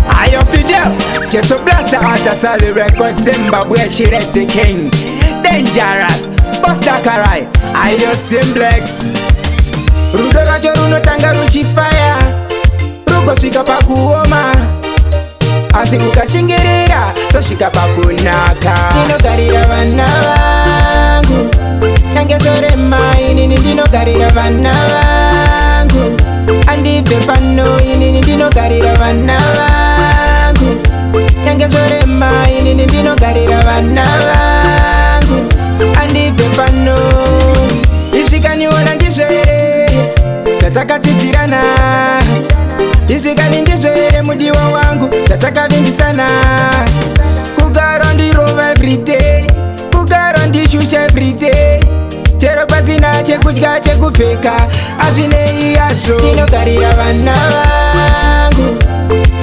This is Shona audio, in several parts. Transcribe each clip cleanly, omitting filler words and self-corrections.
Ayo Fidel, just a blaster out a solid record, Zimbabwe Chiredzi King. Dangerous, Buster Karai, Ayo Simplex. Rudo rwacho runotanga ruchifaya, rugosvika pakuoma, asi ukashingirira tosvika pakunaka. Ndinogarira vana vangu, nange zvorema inini ndinogarira vana vangu. Andibve pano inini ndinogarira vana vangu. Nange zvorema inini ndinogarira vana vangu. Andibve pano. Izvikaniona ndizvo here zvatakatsidzirana? Izvikani ndizvo here, mudiwa wangu, zvatakavimbisana? Kugara ndirova everyday, kugara ndishusha everyday, chero pasina chekudya, chekupfeka, hazvinei hazvo. Ndinogarira vana vangu,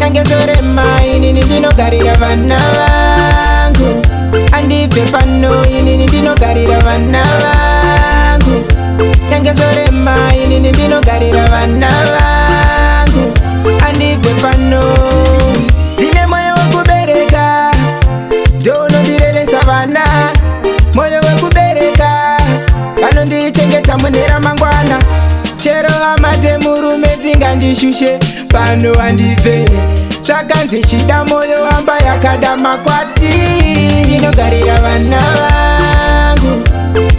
nange zvorema inini ndinogarira vana vangu. Andibve pano inini ndinogarira vana vangu. Nange zvorema inini ndinogarira vana vangu. Andibve pano. Ndine moyo wekubereka, ndonondireresa vana. Moyo wekubereka vanondichengeta mune ramangwana. Chero hama dzemurume dzingandishushe, pano handibve. Zvakanzi chida moyo wamba yakada makwati. Ndinogarira vana vangu,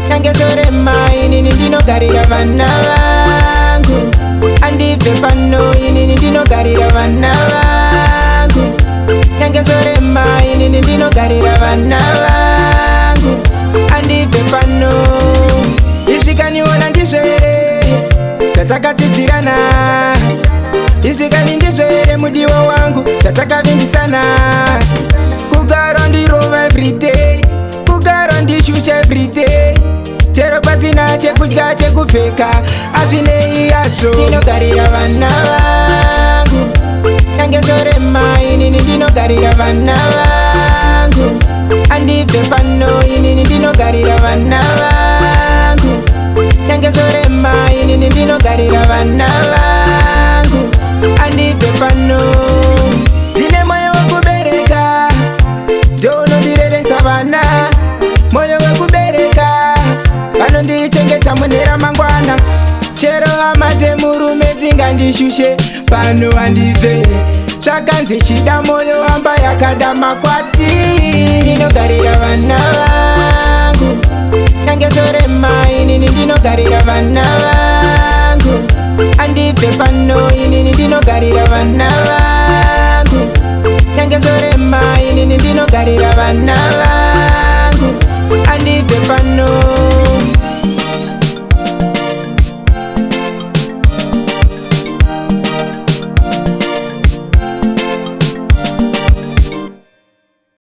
nange zvorema inini ndinogarira vana vangu. Andibve pano inini ndinogarira vana vangu. Nange zvorema inini ndinogarira vana vangu. Andibve pano. Izvikaniona ndizvo here zvatakatsidzirana? Izvikani ndizvo here, mudiwa wangu, zvatakavimbisana? Kugara ndirova everyday, kugara ndishusha everyday, chero pasina chekudya, chekupfeka, hazvinei hazvo. Ndinogarira vana vangu, nange zvorema inini ndinogarira vana vangu. Andibve pano inini ndinogarira vana vangu. Nange zvorema inini ndinogarira vana vangu. Andibve pano. Ndine moyo wekubereka, ndonondireresa vana. Moyo wekubereka vanondichengeta mune ramangwana. Chero hama dzemurume dzingandishushe, pano handibve. Zvakanzi chida moyo wamba yakada makwati. Ndinogarira vana vangu, nange zvorema inini ndinogarira vana vangu. Andibve pano inini ndinogarira vana vangu. Nange zvorema inini ndinogarira vana vangu.